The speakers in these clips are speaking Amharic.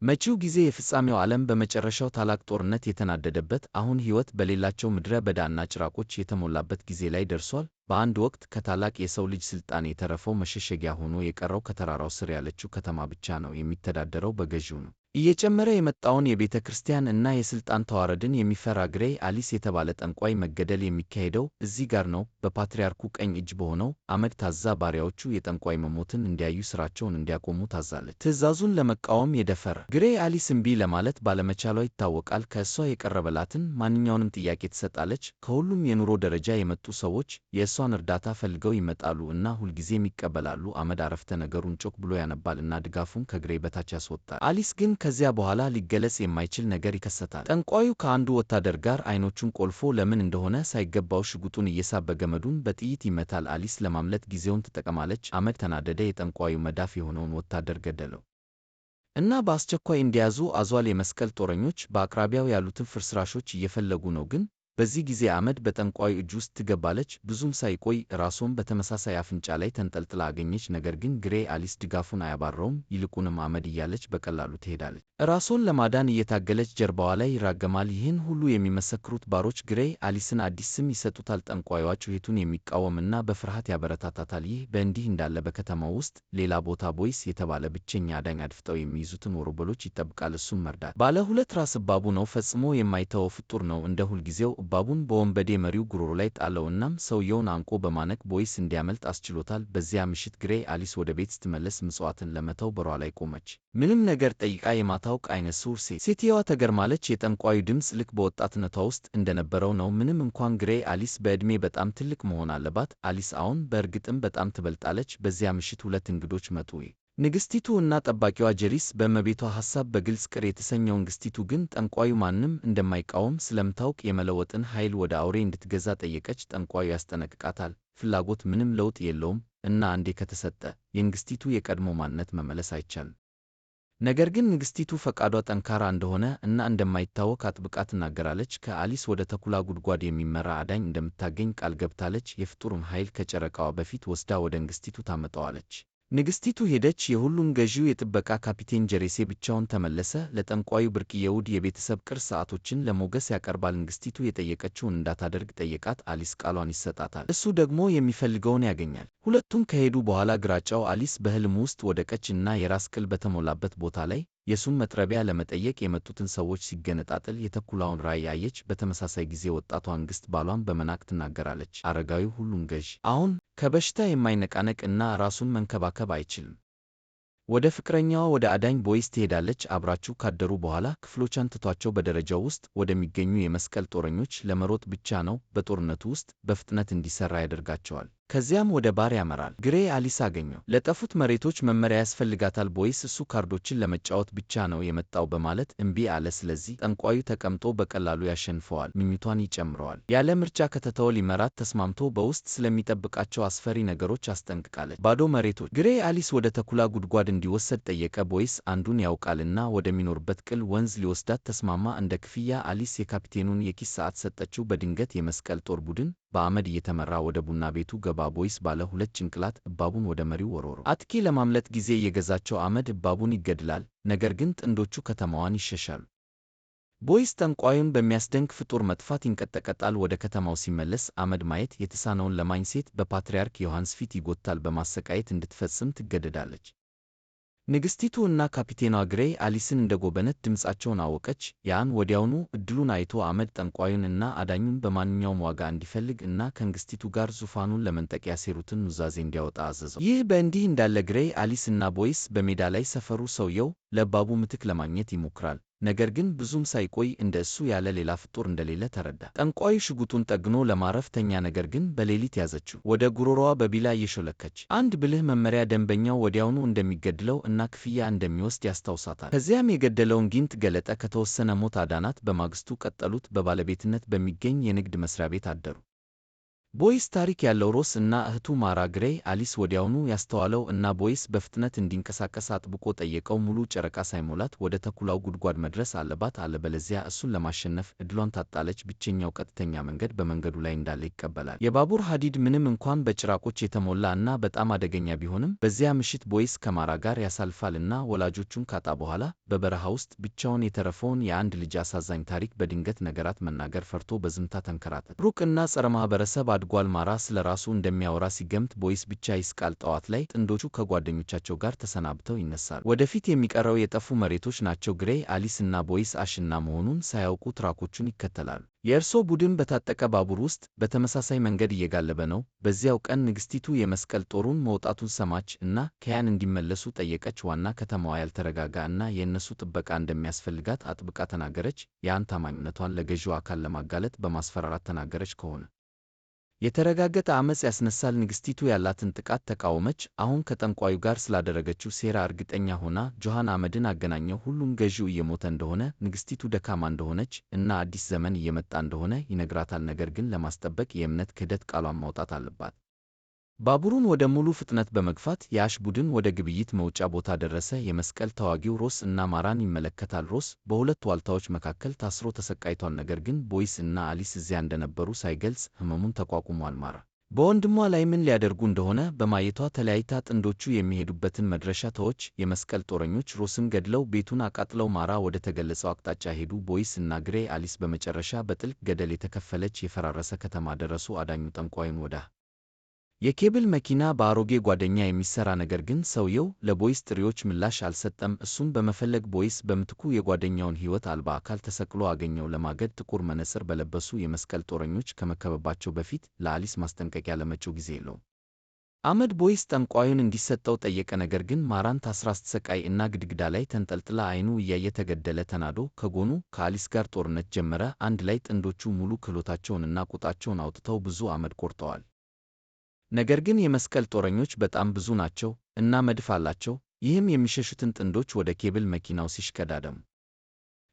መጪው ጊዜ የፍጻሜው ዓለም በመጨረሻው ታላቅ ጦርነት የተናደደበት፣ አሁን ሕይወት በሌላቸው ምድረ በዳና ጭራቆች የተሞላበት ጊዜ ላይ ደርሷል። በአንድ ወቅት ከታላቅ የሰው ልጅ ሥልጣን የተረፈው መሸሸጊያ ሆኖ የቀረው ከተራራው ስር ያለችው ከተማ ብቻ ነው። የሚተዳደረው በገዢው ነው። እየጨመረ የመጣውን የቤተ ክርስቲያን እና የሥልጣን ተዋረድን የሚፈራ ግሬይ አሊስ የተባለ ጠንቋይ መገደል የሚካሄደው እዚህ ጋር ነው። በፓትርያርኩ ቀኝ እጅ በሆነው አመድ ታዛ ባሪያዎቹ የጠንቋይ መሞትን እንዲያዩ ሥራቸውን እንዲያቆሙ ታዛለች። ትዕዛዙን ለመቃወም የደፈረ ግሬይ አሊስ እምቢ ለማለት ባለመቻሏ ይታወቃል። ከእሷ የቀረበላትን ማንኛውንም ጥያቄ ትሰጣለች። ከሁሉም የኑሮ ደረጃ የመጡ ሰዎች የእሷን እርዳታ ፈልገው ይመጣሉ እና ሁልጊዜም ይቀበላሉ። አመድ አረፍተ ነገሩን ጮክ ብሎ ያነባል እና ድጋፉን ከግሬይ በታች ያስወጣል። አሊስ ግን ከዚያ በኋላ ሊገለጽ የማይችል ነገር ይከሰታል። ጠንቋዩ ከአንዱ ወታደር ጋር አይኖቹን ቆልፎ ለምን እንደሆነ ሳይገባው ሽጉጡን እየሳበ ገመዱን በጥይት ይመታል። አሊስ ለማምለጥ ጊዜውን ትጠቀማለች። አመድ ተናደደ። የጠንቋዩ መዳፍ የሆነውን ወታደር ገደለው እና በአስቸኳይ እንዲያዙ አዟል። የመስቀል ጦረኞች በአቅራቢያው ያሉትን ፍርስራሾች እየፈለጉ ነው ግን በዚህ ጊዜ አመድ በጠንቋዩ እጅ ውስጥ ትገባለች። ብዙም ሳይቆይ ራሷን በተመሳሳይ አፍንጫ ላይ ተንጠልጥላ አገኘች። ነገር ግን ግሬይ አሊስ ድጋፉን አያባረውም። ይልቁንም አመድ እያለች በቀላሉ ትሄዳለች። ራሷን ለማዳን እየታገለች ጀርባዋ ላይ ይራገማል። ይህን ሁሉ የሚመሰክሩት ባሮች ግሬይ አሊስን አዲስ ስም ይሰጡታል። ጠንቋዩዋ ጩኸቱን የሚቃወም እና በፍርሃት ያበረታታታል። ይህ በእንዲህ እንዳለ በከተማው ውስጥ ሌላ ቦታ ቦይስ የተባለ ብቸኛ አዳኝ አድፍጠው የሚይዙትን ወሮበሎች ይጠብቃል። እሱም መርዳት ባለ ሁለት ራስ እባቡ ነው። ፈጽሞ የማይተወው ፍጡር ነው። እንደ ሁልጊዜው እባቡን በወንበዴ መሪው ጉሮሮ ላይ ጣለው። እናም ሰውየውን አንቆ በማነቅ ቦይስ እንዲያመልጥ አስችሎታል። በዚያ ምሽት ግሬይ አሊስ ወደ ቤት ስትመለስ ምጽዋትን ለመተው በሯ ላይ ቆመች። ምንም ነገር ጠይቃ የማታውቅ አይነ ስውር ሴት። ሴትየዋ ተገርማለች። የጠንቋዩ ድምፅ ልክ በወጣትነቷ ውስጥ እንደነበረው ነው። ምንም እንኳን ግሬይ አሊስ በዕድሜ በጣም ትልቅ መሆን አለባት። አሊስ አሁን በእርግጥም በጣም ትበልጣለች። በዚያ ምሽት ሁለት እንግዶች መጡ። ንግሥቲቱ እና ጠባቂዋ ጀሪስ በእመቤቷ ሐሳብ በግልጽ ቅር የተሰኘው ንግሥቲቱ ግን ጠንቋዩ ማንም እንደማይቃወም ስለምታውቅ የመለወጥን ኃይል ወደ አውሬ እንድትገዛ ጠየቀች። ጠንቋዩ ያስጠነቅቃታል። ፍላጎት ምንም ለውጥ የለውም እና አንዴ ከተሰጠ የንግሥቲቱ የቀድሞ ማንነት መመለስ አይቻልም። ነገር ግን ንግሥቲቱ ፈቃዷ ጠንካራ እንደሆነ እና እንደማይታወቅ አጥብቃ ትናገራለች። ከአሊስ ወደ ተኩላ ጉድጓድ የሚመራ አዳኝ እንደምታገኝ ቃል ገብታለች። የፍጡሩን ኃይል ከጨረቃዋ በፊት ወስዳ ወደ ንግሥቲቱ ታመጣዋለች። ንግሥቲቱ ሄደች። የሁሉም ገዢው የጥበቃ ካፒቴን ጀሬሴ ብቻውን ተመለሰ። ለጠንቋዩ ብርቅዬ ውድ የቤተሰብ ቅርስ ሰዓቶችን ለሞገስ ያቀርባል። ንግሥቲቱ የጠየቀችውን እንዳታደርግ ጠየቃት። አሊስ ቃሏን ይሰጣታል። እሱ ደግሞ የሚፈልገውን ያገኛል። ሁለቱም ከሄዱ በኋላ ግራጫው አሊስ በሕልም ውስጥ ወደቀች እና የራስ ቅል በተሞላበት ቦታ ላይ የሱም መጥረቢያ ለመጠየቅ የመጡትን ሰዎች ሲገነጣጥል የተኩላውን ራእይ አየች። በተመሳሳይ ጊዜ ወጣቷ ንግሥት ባሏን በመናቅ ትናገራለች። አረጋዊው ሁሉን ገዥ አሁን ከበሽታ የማይነቃነቅ እና ራሱን መንከባከብ አይችልም። ወደ ፍቅረኛዋ ወደ አዳኝ ቦይስ ትሄዳለች። አብራችሁ ካደሩ በኋላ ክፍሎቿን ትቷቸው በደረጃው ውስጥ ወደሚገኙ የመስቀል ጦረኞች ለመሮጥ ብቻ ነው። በጦርነቱ ውስጥ በፍጥነት እንዲሰራ ያደርጋቸዋል። ከዚያም ወደ ባር ያመራል። ግሬይ አሊስ አገኘው። ለጠፉት መሬቶች መመሪያ ያስፈልጋታል። ቦይስ እሱ ካርዶችን ለመጫወት ብቻ ነው የመጣው በማለት እምቢ አለ። ስለዚህ ጠንቋዩ ተቀምጦ በቀላሉ ያሸንፈዋል፣ ምኞቷን ይጨምረዋል። ያለ ምርጫ ከተተወ ሊመራት ተስማምቶ በውስጥ ስለሚጠብቃቸው አስፈሪ ነገሮች አስጠንቅቃለች። ባዶ መሬቶች። ግሬይ አሊስ ወደ ተኩላ ጉድጓድ እንዲወሰድ ጠየቀ። ቦይስ አንዱን ያውቃልና ወደሚኖርበት ቅል ወንዝ ሊወስዳት ተስማማ። እንደ ክፍያ አሊስ የካፒቴኑን የኪስ ሰዓት ሰጠችው። በድንገት የመስቀል ጦር ቡድን በአመድ እየተመራ ወደ ቡና ቤቱ ገባ። ቦይስ ባለ ሁለት ጭንቅላት እባቡን ወደ መሪው ወረወረው። አጥቂ ለማምለጥ ጊዜ እየገዛቸው አመድ እባቡን ይገድላል። ነገር ግን ጥንዶቹ ከተማዋን ይሸሻሉ። ቦይስ ጠንቋዩን በሚያስደንቅ ፍጡር መጥፋት ይንቀጠቀጣል። ወደ ከተማው ሲመለስ አመድ ማየት የተሳነውን ለማኝ ሴት በፓትርያርክ ዮሐንስ ፊት ይጎትታል። በማሰቃየት እንድትፈጽም ትገደዳለች። ንግሥቲቱ እና ካፒቴኗ ግሬይ አሊስን እንደጎበነት ድምፃቸውን አወቀች። ያን ወዲያውኑ እድሉን አይቶ አመድ ጠንቋዩን እና አዳኙን በማንኛውም ዋጋ እንዲፈልግ እና ከንግሥቲቱ ጋር ዙፋኑን ለመንጠቅ ያሴሩትን ኑዛዜ እንዲያወጣ አዘዘው። ይህ በእንዲህ እንዳለ ግሬይ አሊስ እና ቦይስ በሜዳ ላይ ሰፈሩ። ሰውየው ለእባቡ ምትክ ለማግኘት ይሞክራል። ነገር ግን ብዙም ሳይቆይ እንደ እሱ ያለ ሌላ ፍጡር እንደሌለ ተረዳ። ጠንቋዩ ሽጉጡን ጠግኖ ለማረፍ ተኛ። ነገር ግን በሌሊት ያዘችው። ወደ ጉሮሮዋ በቢላ እየሾለከች አንድ ብልህ መመሪያ ደንበኛው ወዲያውኑ እንደሚገድለው እና ክፍያ እንደሚወስድ ያስታውሳታል። ከዚያም የገደለውን ጊንጥ ገለጠ። ከተወሰነ ሞት አዳናት። በማግስቱ ቀጠሉት። በባለቤትነት በሚገኝ የንግድ መስሪያ ቤት አደሩ። ቦይስ ታሪክ ያለው ሮስ እና እህቱ ማራ ግሬይ አሊስ ወዲያውኑ ያስተዋለው እና ቦይስ በፍጥነት እንዲንቀሳቀስ አጥብቆ ጠየቀው። ሙሉ ጨረቃ ሳይሞላት ወደ ተኩላው ጉድጓድ መድረስ አለባት፣ አለበለዚያ እሱን ለማሸነፍ እድሏን ታጣለች። ብቸኛው ቀጥተኛ መንገድ በመንገዱ ላይ እንዳለ ይቀበላል። የባቡር ሐዲድ ምንም እንኳን በጭራቆች የተሞላ እና በጣም አደገኛ ቢሆንም፣ በዚያ ምሽት ቦይስ ከማራ ጋር ያሳልፋል እና ወላጆቹን ካጣ በኋላ በበረሃ ውስጥ ብቻውን የተረፈውን የአንድ ልጅ አሳዛኝ ታሪክ በድንገት ነገራት። መናገር ፈርቶ በዝምታ ተንከራተተ። ሩቅ እና ጸረ ማህበረሰብ አድጓል። ማራ ስለ ራሱ እንደሚያወራ ሲገምት ቦይስ ብቻ ይስቃል። ጠዋት ላይ ጥንዶቹ ከጓደኞቻቸው ጋር ተሰናብተው ይነሳሉ። ወደፊት የሚቀረው የጠፉ መሬቶች ናቸው። ግሬይ አሊስ እና ቦይስ አሽ እና መሆኑን ሳያውቁ ትራኮቹን ይከተላሉ። የእርሶ ቡድን በታጠቀ ባቡር ውስጥ በተመሳሳይ መንገድ እየጋለበ ነው። በዚያው ቀን ንግሥቲቱ የመስቀል ጦሩን መውጣቱን ሰማች እና ከያን እንዲመለሱ ጠየቀች። ዋና ከተማዋ ያልተረጋጋ እና የእነሱ ጥበቃ እንደሚያስፈልጋት አጥብቃ ተናገረች። ያን ታማኝነቷን ለገዢው አካል ለማጋለጥ በማስፈራራት ተናገረች። ከሆነ የተረጋገጠ ዓመፅ ያስነሳል። ንግሥቲቱ ያላትን ጥቃት ተቃወመች። አሁን ከጠንቋዩ ጋር ስላደረገችው ሴራ እርግጠኛ ሆና ጆሃን አመድን አገናኘው። ሁሉም ገዢው እየሞተ እንደሆነ፣ ንግሥቲቱ ደካማ እንደሆነች እና አዲስ ዘመን እየመጣ እንደሆነ ይነግራታል። ነገር ግን ለማስጠበቅ የእምነት ክህደት ቃሏን ማውጣት አለባት። ባቡሩን ወደ ሙሉ ፍጥነት በመግፋት የአሽ ቡድን ወደ ግብይት መውጫ ቦታ ደረሰ። የመስቀል ተዋጊው ሮስ እና ማራን ይመለከታል። ሮስ በሁለት ዋልታዎች መካከል ታስሮ ተሰቃይቷል። ነገር ግን ቦይስ እና አሊስ እዚያ እንደነበሩ ሳይገልጽ ህመሙን ተቋቁሟል። ማራ በወንድሟ ላይ ምን ሊያደርጉ እንደሆነ በማየቷ ተለያይታ ጥንዶቹ የሚሄዱበትን መድረሻ ተወች። የመስቀል ጦረኞች ሮስን ገድለው ቤቱን አቃጥለው ማራ ወደ ተገለጸው አቅጣጫ ሄዱ። ቦይስ እና ግሬይ አሊስ በመጨረሻ በጥልቅ ገደል የተከፈለች የፈራረሰ ከተማ ደረሱ። አዳኙ ጠንቋዩን ወደ የኬብል መኪና በአሮጌ ጓደኛ የሚሰራ፣ ነገር ግን ሰውየው ለቦይስ ጥሪዎች ምላሽ አልሰጠም። እሱን በመፈለግ ቦይስ በምትኩ የጓደኛውን ሕይወት አልባ አካል ተሰቅሎ አገኘው። ለማገድ ጥቁር መነጽር በለበሱ የመስቀል ጦረኞች ከመከበባቸው በፊት ለአሊስ ማስጠንቀቂያ ለመጪው ጊዜ የለውም። አመድ ቦይስ ጠንቋዩን እንዲሰጠው ጠየቀ። ነገር ግን ማራን ታስራ ስትሰቃይ እና ግድግዳ ላይ ተንጠልጥላ አይኑ እያየ ተገደለ። ተናዶ ከጎኑ ከአሊስ ጋር ጦርነት ጀመረ። አንድ ላይ ጥንዶቹ ሙሉ ክህሎታቸውንና ቁጣቸውን አውጥተው ብዙ አመድ ቆርጠዋል። ነገር ግን የመስቀል ጦረኞች በጣም ብዙ ናቸው እና መድፍ አላቸው። ይህም የሚሸሹትን ጥንዶች ወደ ኬብል መኪናው ሲሽቀዳደሙ።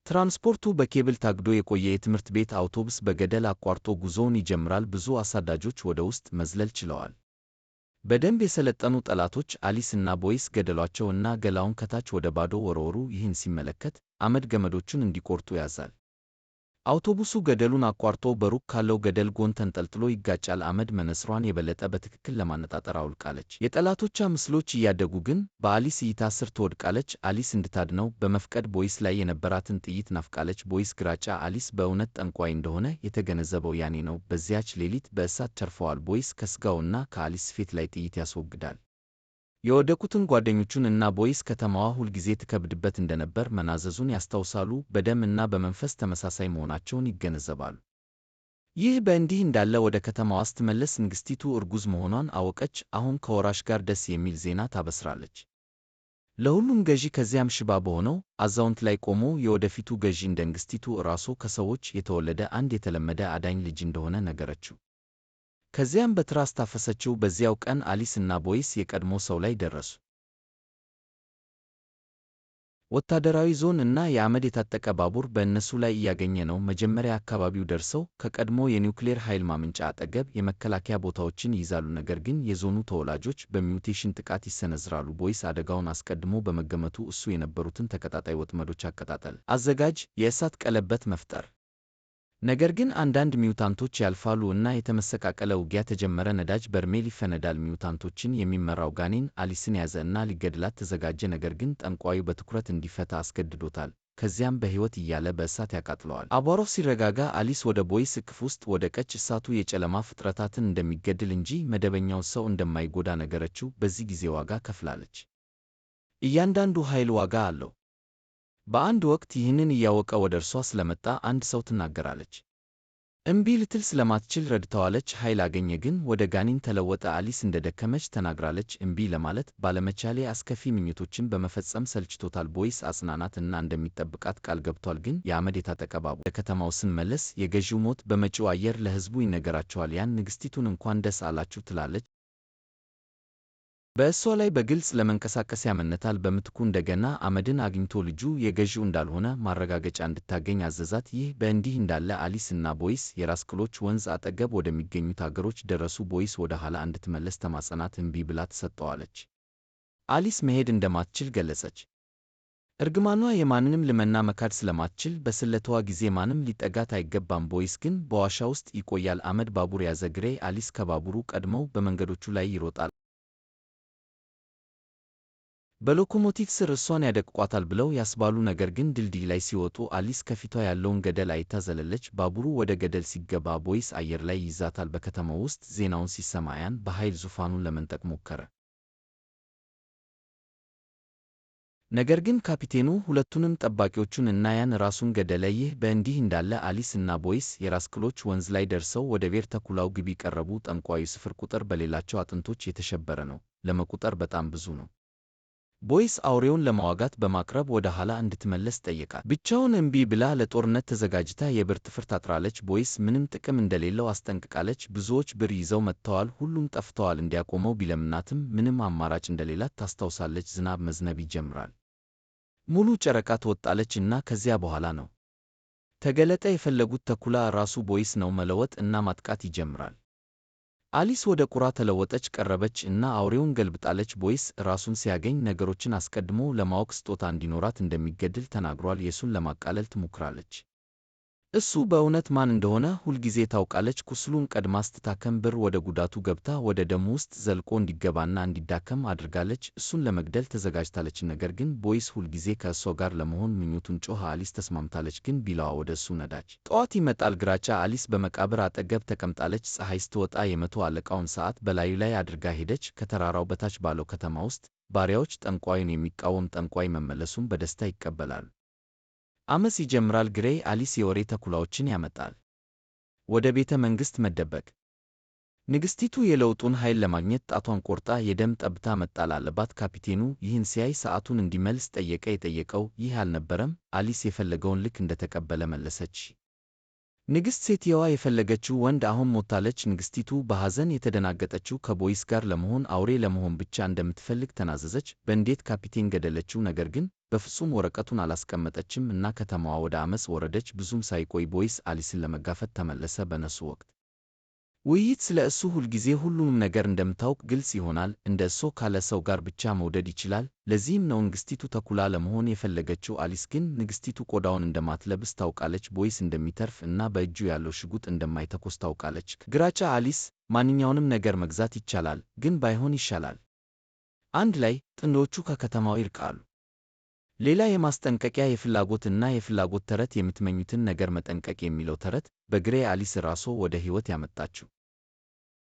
ትራንስፖርቱ በኬብል ታግዶ የቆየ የትምህርት ቤት አውቶቡስ በገደል አቋርጦ ጉዞውን ይጀምራል። ብዙ አሳዳጆች ወደ ውስጥ መዝለል ችለዋል። በደንብ የሰለጠኑ ጠላቶች አሊስ እና ቦይስ ገደሏቸው እና ገላውን ከታች ወደ ባዶ ወረወሩ። ይህን ሲመለከት አመድ ገመዶቹን እንዲቆርጡ ያዛል። አውቶቡሱ ገደሉን አቋርጦ በሩቅ ካለው ገደል ጎን ተንጠልጥሎ ይጋጫል። አመድ መነጽሯን የበለጠ በትክክል ለማነጣጠር አውልቃለች። የጠላቶቿ ምስሎች እያደጉ ግን በአሊስ እይታ ስር ትወድቃለች። አሊስ እንድታድነው በመፍቀድ ቦይስ ላይ የነበራትን ጥይት ናፍቃለች። ቦይስ ግራጫ አሊስ በእውነት ጠንቋይ እንደሆነ የተገነዘበው ያኔ ነው። በዚያች ሌሊት በእሳት ተርፈዋል። ቦይስ ከስጋው እና ከአሊስ ፊት ላይ ጥይት ያስወግዳል። የወደቁትን ጓደኞቹን እና ቦይስ ከተማዋ ሁልጊዜ ትከብድበት እንደነበር መናዘዙን ያስታውሳሉ። በደም እና በመንፈስ ተመሳሳይ መሆናቸውን ይገነዘባሉ። ይህ በእንዲህ እንዳለ ወደ ከተማዋ ስትመለስ ንግሥቲቱ እርጉዝ መሆኗን አወቀች። አሁን ከወራሽ ጋር ደስ የሚል ዜና ታበስራለች ለሁሉም ገዢ። ከዚያም ሽባ በሆነው አዛውንት ላይ ቆሞ የወደፊቱ ገዢ እንደ ንግሥቲቱ እራሱ ከሰዎች የተወለደ አንድ የተለመደ አዳኝ ልጅ እንደሆነ ነገረችው። ከዚያም በትራስ ታፈሰችው። በዚያው ቀን አሊስ እና ቦይስ የቀድሞ ሰው ላይ ደረሱ። ወታደራዊ ዞን እና የአመድ የታጠቀ ባቡር በእነሱ ላይ እያገኘ ነው። መጀመሪያ አካባቢው ደርሰው ከቀድሞ የኒውክሌር ኃይል ማመንጫ አጠገብ የመከላከያ ቦታዎችን ይይዛሉ። ነገር ግን የዞኑ ተወላጆች በ mutation ጥቃት ይሰነዝራሉ። ቦይስ አደጋውን አስቀድሞ በመገመቱ እሱ የነበሩትን ተቀጣጣይ ወጥመዶች አቀጣጠለ። አዘጋጅ የእሳት ቀለበት መፍጠር። ነገር ግን አንዳንድ mutant ኦች ያልፋሉ እና የተመሰቃቀለ ውጊያ ተጀመረ። ነዳጅ በርሜል ይፈነዳል። mutant ኦችን የሚመራው ጋኔን አሊስን ያዘ እና ሊገድላት ተዘጋጀ። ነገር ግን ጠንቋዩ በትኩረት እንዲፈታ አስገድዶታል። ከዚያም በሕይወት እያለ በእሳት ያቃጥለዋል። አቧራው ሲረጋጋ አሊስ ወደ ቦይስ እቅፍ ውስጥ ወደቀች። እሳቱ የጨለማ ፍጥረታትን እንደሚገድል እንጂ መደበኛው ሰው እንደማይጎዳ ነገረችው። በዚህ ጊዜ ዋጋ ከፍላለች። እያንዳንዱ ኃይል ዋጋ አለው። በአንድ ወቅት ይህንን እያወቀ ወደ እርሷ ስለመጣ አንድ ሰው ትናገራለች። እምቢ ልትል ስለማትችል ረድተዋለች። ኃይል አገኘ ግን ወደ ጋኔን ተለወጠ። አሊስ እንደደከመች ተናግራለች። እምቢ ለማለት ባለመቻሌ አስከፊ ምኞቶችን በመፈጸም ሰልችቶታል። ቦይስ አጽናናት እና እንደሚጠብቃት ቃል ገብቷል። ግን የአመድ የታጠቀ ባቡር። ለከተማው ስንመለስ የገዢው ሞት በመጪው አየር ለሕዝቡ ይነገራቸዋል። ያን ንግሥቲቱን እንኳን ደስ አላችሁ ትላለች። በእሷ ላይ በግልጽ ለመንቀሳቀስ ያመነታል። በምትኩ እንደገና አመድን አግኝቶ ልጁ የገዢው እንዳልሆነ ማረጋገጫ እንድታገኝ አዘዛት። ይህ በእንዲህ እንዳለ አሊስ እና ቦይስ የራስ ቅሎች ወንዝ አጠገብ ወደሚገኙት አገሮች ደረሱ። ቦይስ ወደ ኋላ እንድትመለስ ተማጸናት። እምቢ ብላ ትሰጠዋለች። አሊስ መሄድ እንደማትችል ገለጸች። እርግማኗ የማንንም ልመና መካድ ስለማትችል በስለተዋ ጊዜ ማንም ሊጠጋት አይገባም። ቦይስ ግን በዋሻ ውስጥ ይቆያል። አመድ ባቡር ያዘ። ግሬይ አሊስ ከባቡሩ ቀድመው በመንገዶቹ ላይ ይሮጣል። በሎኮሞቲቭ ስር እሷን ያደቅቋታል ብለው ያስባሉ። ነገር ግን ድልድይ ላይ ሲወጡ አሊስ ከፊቷ ያለውን ገደል አይታ ዘለለች። ባቡሩ ወደ ገደል ሲገባ ቦይስ አየር ላይ ይይዛታል። በከተማው ውስጥ ዜናውን ሲሰማ ያን በኃይል ዙፋኑን ለመንጠቅ ሞከረ። ነገር ግን ካፒቴኑ ሁለቱንም ጠባቂዎቹን እና ያን ራሱን ገደለ። ይህ በእንዲህ እንዳለ አሊስ እና ቦይስ የራስ ቅሎች ወንዝ ላይ ደርሰው ወደ ቤር ተኩላው ግቢ ቀረቡ። ጠንቋዩ ስፍር ቁጥር በሌላቸው አጥንቶች የተሸበረ ነው። ለመቁጠር በጣም ብዙ ነው። ቦይስ አውሬውን ለመዋጋት በማቅረብ ወደ ኋላ እንድትመለስ ጠየቃት። ብቻውን እምቢ ብላ ለጦርነት ተዘጋጅታ የብር ጥፍር ታጥራለች። ቦይስ ምንም ጥቅም እንደሌለው አስጠንቅቃለች። ብዙዎች ብር ይዘው መጥተዋል፣ ሁሉም ጠፍተዋል። እንዲያቆመው ቢለምናትም ምንም አማራጭ እንደሌላት ታስታውሳለች። ዝናብ መዝነብ ይጀምራል። ሙሉ ጨረቃ ትወጣለች እና ከዚያ በኋላ ነው ተገለጠ። የፈለጉት ተኩላ ራሱ ቦይስ ነው። መለወጥ እና ማጥቃት ይጀምራል። አሊስ ወደ ቁራ ተለወጠች፣ ቀረበች እና አውሬውን ገልብጣለች። ቦይስ ራሱን ሲያገኝ ነገሮችን አስቀድሞ ለማወቅ ስጦታ እንዲኖራት እንደሚገድል ተናግሯል። የሱን ለማቃለል ትሞክራለች። እሱ በእውነት ማን እንደሆነ ሁልጊዜ ታውቃለች። ቁስሉን ቀድማ ስትታከም ብር ወደ ጉዳቱ ገብታ ወደ ደሙ ውስጥ ዘልቆ እንዲገባና እንዲዳከም አድርጋለች። እሱን ለመግደል ተዘጋጅታለች። ነገር ግን ቦይስ ሁልጊዜ ከእሷ ጋር ለመሆን ምኞቱን ጮኸ። አሊስ ተስማምታለች፣ ግን ቢላዋ ወደ እሱ ነዳች። ጠዋት ይመጣል። ግራጫ አሊስ በመቃብር አጠገብ ተቀምጣለች። ፀሐይ ስትወጣ የመቶ አለቃውን ሰዓት በላዩ ላይ አድርጋ ሄደች። ከተራራው በታች ባለው ከተማ ውስጥ ባሪያዎች ጠንቋዩን የሚቃወም ጠንቋይ መመለሱን በደስታ ይቀበላሉ። አመጽ ይጀምራል። ግሬይ አሊስ የወሬ ተኩላዎችን ያመጣል። ወደ ቤተ መንግሥት መደበቅ። ንግሥቲቱ የለውጡን ኃይል ለማግኘት ጣቷን ቆርጣ የደም ጠብታ መጣል አለባት። ካፒቴኑ ይህን ሲያይ ሰዓቱን እንዲመልስ ጠየቀ። የጠየቀው ይህ አልነበረም። አሊስ የፈለገውን ልክ እንደተቀበለ መለሰች። ንግሥት ሴትየዋ የፈለገችው ወንድ አሁን ሞታለች። ንግሥቲቱ በሐዘን የተደናገጠችው ከቦይስ ጋር ለመሆን አውሬ ለመሆን ብቻ እንደምትፈልግ ተናዘዘች። በንዴት ካፒቴን ገደለችው። ነገር ግን በፍጹም ወረቀቱን አላስቀመጠችም እና ከተማዋ ወደ አመፅ ወረደች። ብዙም ሳይቆይ ቦይስ አሊስን ለመጋፈጥ ተመለሰ። በነሱ ወቅት ውይይት ስለ እሱ ሁልጊዜ ሁሉንም ነገር እንደምታውቅ ግልጽ ይሆናል። እንደ እሱ ካለ ሰው ጋር ብቻ መውደድ ይችላል። ለዚህም ነው ንግሥቲቱ ተኩላ ለመሆን የፈለገችው። አሊስ ግን ንግሥቲቱ ቆዳውን እንደማትለብስ ታውቃለች። ቦይስ እንደሚተርፍ እና በእጁ ያለው ሽጉጥ እንደማይተኮስ ታውቃለች። ግራጫ አሊስ ማንኛውንም ነገር መግዛት ይቻላል፣ ግን ባይሆን ይሻላል። አንድ ላይ ጥንዶቹ ከከተማው ይርቃሉ። ሌላ የማስጠንቀቂያ የፍላጎት እና የፍላጎት ተረት የምትመኙትን ነገር መጠንቀቅ የሚለው ተረት በግሬ አሊስ ራስዎ ወደ ሕይወት ያመጣችው።